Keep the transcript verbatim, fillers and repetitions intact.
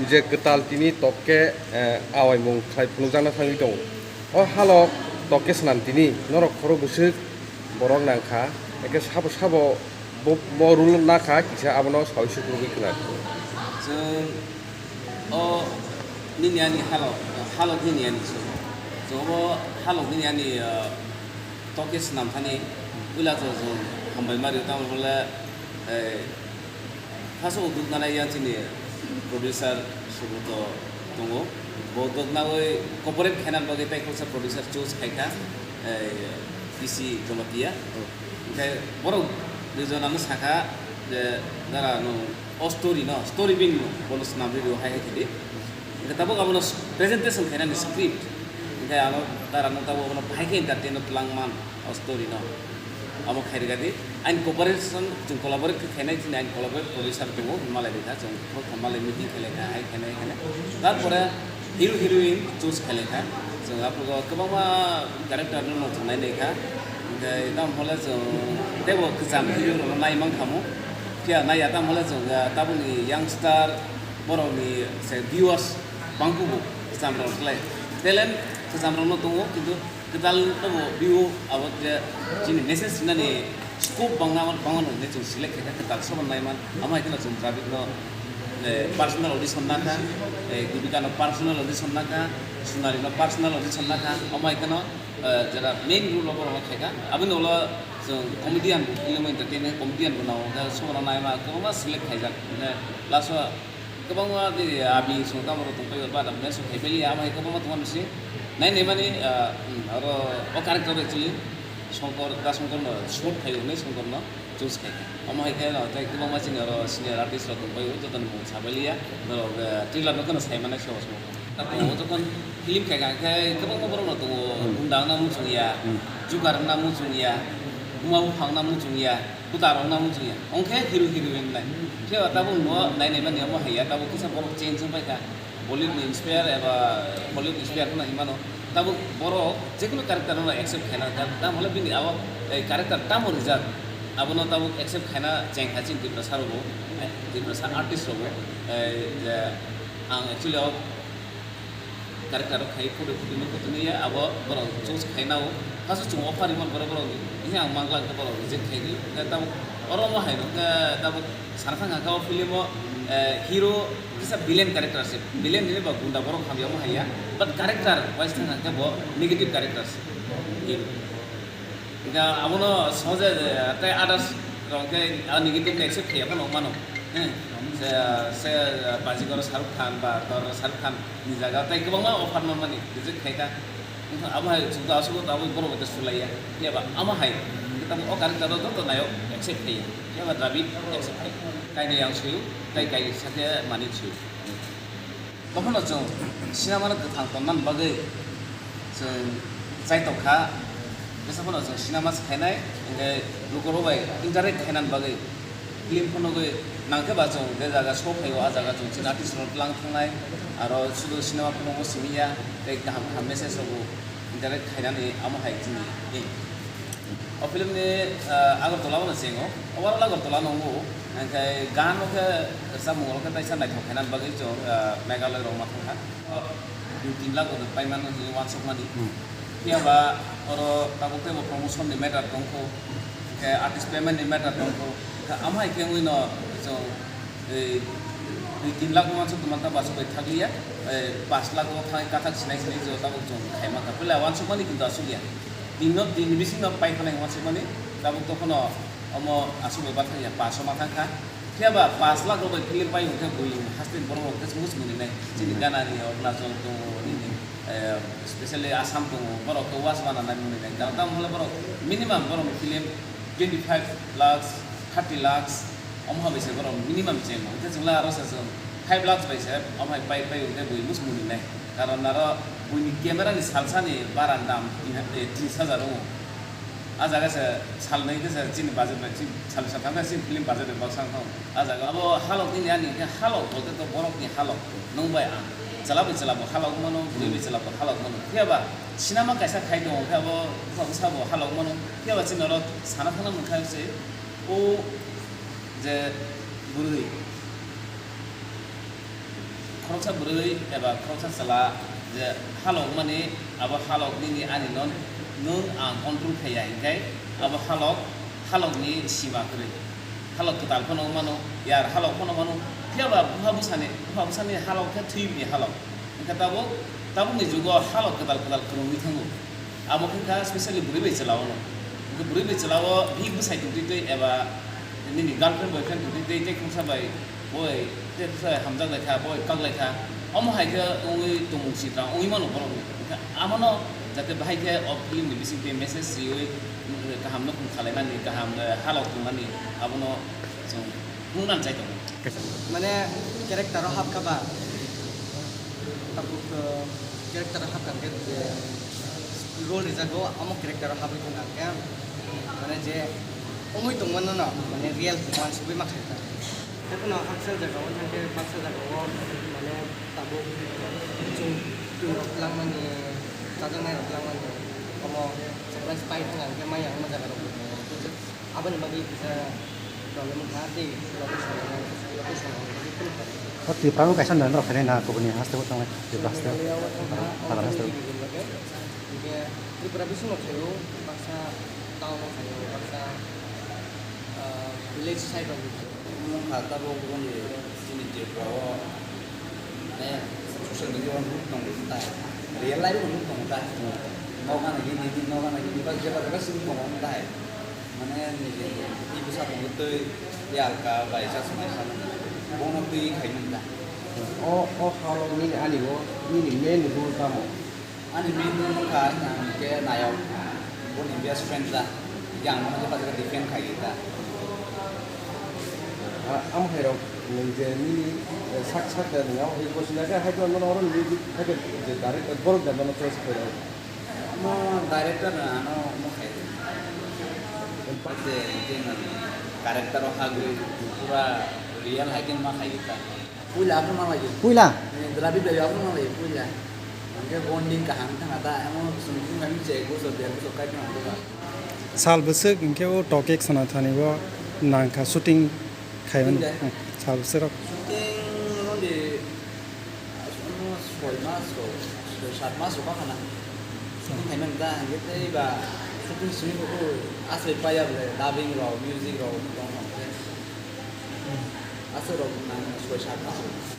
Je kwtal tini tokke, eh, awaimung khlai phunukjakna thangwi tongo. O halok tokke swnam tini norok khorok bwswk borok nangkha, eke sabo sabo bo, bo rule nakha kisa abono sawi sukrubwi khna. Chwng o nini ani halok, halok nini ani chwng. Chwng obo halok nini ani, ah, tokke swnam thani puila chwng hambai ma rio, tamoni hwnle, eh, First o duknanai yang chini producer Subroto tongo. Bo duknawi cooperate khaina bagwi tei khoroksa producer choose khaikha, eh, P C Jamatia. Hwnkhe borok dui jonano sakha je, "Dara, nwng o story no, story bini no, bono swnamwi rw hai hai khe di." Hwnkhe tabuk abono presentation khainani script. Hwnkhe ano dara no tabuk abono bahai khe entertain no twlang man o story no. Amo khairikha di. Aini cooperation, chwng collaborate khe khainai chini aini collaborate producer tongo, malai rikha, chwng khoroktham malai meeting khailaikha, hai khainai, hai khainai. Tarpore hero heroine choose khailaikha. Chwng aphuru kwbangma character no chwng nainaikha. Hwnkhe tamo hole chwng teibo kwcham hero rokno nai mankha mo. Phiya naiya tamo hole chwng, ah, tabukni youngster borokni se viewers bangkugo kwcham rok khlai. Talent kwcham rokno tongo, kintu kwtal tamo view abo je chini message sinani scope bangna, bangmano hinwi chwng select khaikha kwtal sobo naiman. Amo hai kheno chwng Dravidno, eh, personal audition nakha, eh, Dipikano personal audition nakha, Sunarino personal audition nakha. Amo hai kheno, eh, jera main role o borokno khaikha. Aboni ulo chwng comedian, film entertainment comedian bo nao, hwnkhe sobono naima kwbangma select khaijak. Hwnkhe last o kwbangma de abi song tamo rok tongpai ba da mane song kaibai ya, amo hai kwbangma tongma bisi nai nai mani, ah, hmm, oro o character actually Songkor, Da Songkor no shoot khai hwnwi Songkor no choose khai. Amo hai khe no tei kwbangma chini oro senior artist rok tongpai o, joto ni mung sabai liya, norok, eh, trailer no kheno sai manai se osmo. Tabuk o jokhon film khai kha khe kwbangma borok no tongo, Hmm. Gunda wngna muchung ya, Hmm. Jugar wngna muchung ya, Buma Buphang wngna muchung ya. Kwtal rok nang wngya. Ongkhe hero heroine nai. Phiya tabuk no nai nai mani omo hai ya, tabuk kisa borok change wng pai kha. Bollywood ni inspire eba Hollywood inspire kheno hinmano. Tabuk borok jekunu character no accept khaina, tam hole bini abo, eh, character tamo rijak. Abono tabuk accept khaina cheng kha chini Tiprasa rok bo, eh, Tiprasa artist rok bo, eh, je ang actually o character rok khai photo photo no photo no ya, abo borok choose khaina o. First o chwng offer rwmani borok, borok ni ang mangla khe borok reject khai di. Hwnkhe tabuk oro omo hai no, hwnkhe tabuk sana thang kha o film o, eh, hero kisa villain character se. Villain ni ba gunda borok hamya omo hai ya. But character wise thang kha bo negative character se. Hero. Hingke abono soje, eh, tei others rok khe, ah, negative accept khe phano mano. Hmm. Se, se, eh, Bajigoro Shahrukh Khan ba tor Shahrukh Khan ni jaga tei kwbangma offer manmani reject khai kha. Wngkha abo hai chwngno aswk abo borok bai sulaiya. Phiya ba amo hai tamo o character rok joto nayo accept khaiya. Phiya ba Dravid accept khai. Kainwi ang suyu, tei kainwi sakhe mani suyu. Bophano chwng sinamano kwthang tonnani bagwi chwng chai tongkha. Jesa phano chwng sinama se khainai, hwnkhe lukurok bai interact khainani bagwi film phunugwi nangkhe ba chwng je jaga show phaio, a jaga chwng chini artist rok tlang thangnai, aro sudu sinama phunukgo simi ya, tei kaham kaham message rokbo interact khainani amo hai chini aim. O film ni, ah, Agartala o no chengo, overall Agartala no wngo, hingkhe gan o khe rwchapmung rok khe teisa naithok khaina bagwi chwng, ah, Meghalaya rok ma thangkha. Dui tin lakh rok paimano hinwi uansukmani. Hmm. Phiya ba oro tabuk teibo promotion ni matter tongkho, hingkhe artist payment ni matter tongkho, hingkhe amo hai khe wngwi no chwng Ei, dui tin lakh uansuk tongma ta aswk bai thakliya, ei, pash lakh o thangwi kathak sinai sinai jo tabuk chwng khaima kha. Puila uansukmani kintu aswk ya. Tin no, tin ni bisingo pai phanai uansukmani, tabuk to phano omo aswk bai bathakya, pash o ma thangkha. Phiya ba pash lakh rok bai film pai hwnkhe bui haste ni borok rok khe chwngno swngwi nai. Chini Ganani, Arunachal tongo, nini, eh, specially Assam tongo, borok khe watch mana nai mwnwi nai. Tamo hwnle borok minimum borok ni film twenty five lakhs, thirty lakhs, omo hai bai se borok minimum chengo. Hwnkhe chwng le aro se chwng five lakhs bai se omo hai pai pai hwnkhe bui muchung mwnwi nai. Karon aro buini camera ni salsa ni bara ni dam tin ha-, eh, tris hajar wngo. A jaga se sal nwi khe se chini budget bai, chini sal ni salsa khe chini film budget bai baksa wng thango. A jaga abo halok nini ani hwnkhe halok bolte to borok ni halok. Nwng bai ang chwla bai chwla bo halok mano, bwrwi bai chwla bo halok mano. Phiya ba sinema kaisa khai tongo, phiya bo bwsa bwsa bo halok mano. Phiya ba chini oro sana thangna mungkha se o je bwrwi. Khoroksa bwrwi eba khoroksa chwla je halok mani, abo halok nini ani no nwng ang control khaiya, hinkhe abo halok, halok ni sima kwrwi. Halok kwtal phano wng mano, yar halok phano wng mano, phiya ba bupha bwsani, bupha bwsani halok khe thwibini halok. Hinkhe tabuk, tabukni jugo halok kwtal kwtal kwrwngwi thango. Abo wngkha specially bwrwi bai chwla o no. Hinkhe bwrwi bai chwla o bihik bwsai tongtwi twi eba nini girlfriend boyfriend tongtwi twi tei khoroksa bai boi tei bwsai hamjak lai kha, boi kak lai kha. Omo hai khe wngwi tongmung sitra wngwi mano borokni. Hinkhe amono jate bahai khe o film ni bising twi message riwi kaham no khum khalai mani, kaham, eh, halok tong mani, abono chwng nukna chai tongo. Mane character o hapkha ba, tabuk, uh, character o hapkha hwnkhe je role rijago, omo character o habwi thangkha hwnkhe, mane je wngwi tongmano no, mane real wansugwi ma khaikha. Tei phano haksa jagao thangkhe baksa jagao, mane tabuk chwng, chwng rok twlangmani, chajaknai rok twlangmani, omo surprise pai thangkha hwnkhe maya wngma jaga rok. Aboni bagwi kisa problem wngkha, tei location, location. O Tripura o kaisa norok phainai na, kubuni haste o thangnai, Tripura haste o. Meghalaya o thangkha, o Meghalaya haste o. Tripura ni bagwi. Hinkhe Tripura bisingo khaio, baksa town o khaio, baksa, ah, village side o khaio. Wngkha tabuk boni chini Tripura o. Mane social media o nuk tongo tai, real life o nuk tongo tai. Nogo gana gini, nogo gana gini, ba jeba jeba simi tongo tai. Mane niji ni bwsa tongo twi yalka bai chasma sa bono twi khai mani da. O, o halo nini ani o, nini main role tamo? Ani main role wngkha hwnkhe nayok, boni best friend ta, yang bono jeba jeba defend khai ta. Ah, amo hai rok, nwng je nini, eh, sak sak da nwng amo hai bosi na khe hai to nono oro music hai khe je direct borok da nono choice khai rok. Mo director na ano mo khai. Ase je na character o hagwi pura real hai khe ma khai ta. Puila aphuru manglaiyo. Puila? Eh, Dravid bai aphuru manglaiyo, puila. Hingke bonding kaham thangkha ta, emo chwng chwng kami je ek bosor, der bosor kai phano hwnba. Sal bwswk hingke o Tokek Sonathani o nangkha shooting khaimani. Hingke? Hmm, sal bwswk rok. Shooting rwdi, emo soi mas rok, soi sat mas rok wngkha na. Shooting khaimani ta, hingke tei ba shooting simi bo aswk paiya bole, dubbing rok, music rok, tong tong khe. Aswk rok nang soi sat mas rok.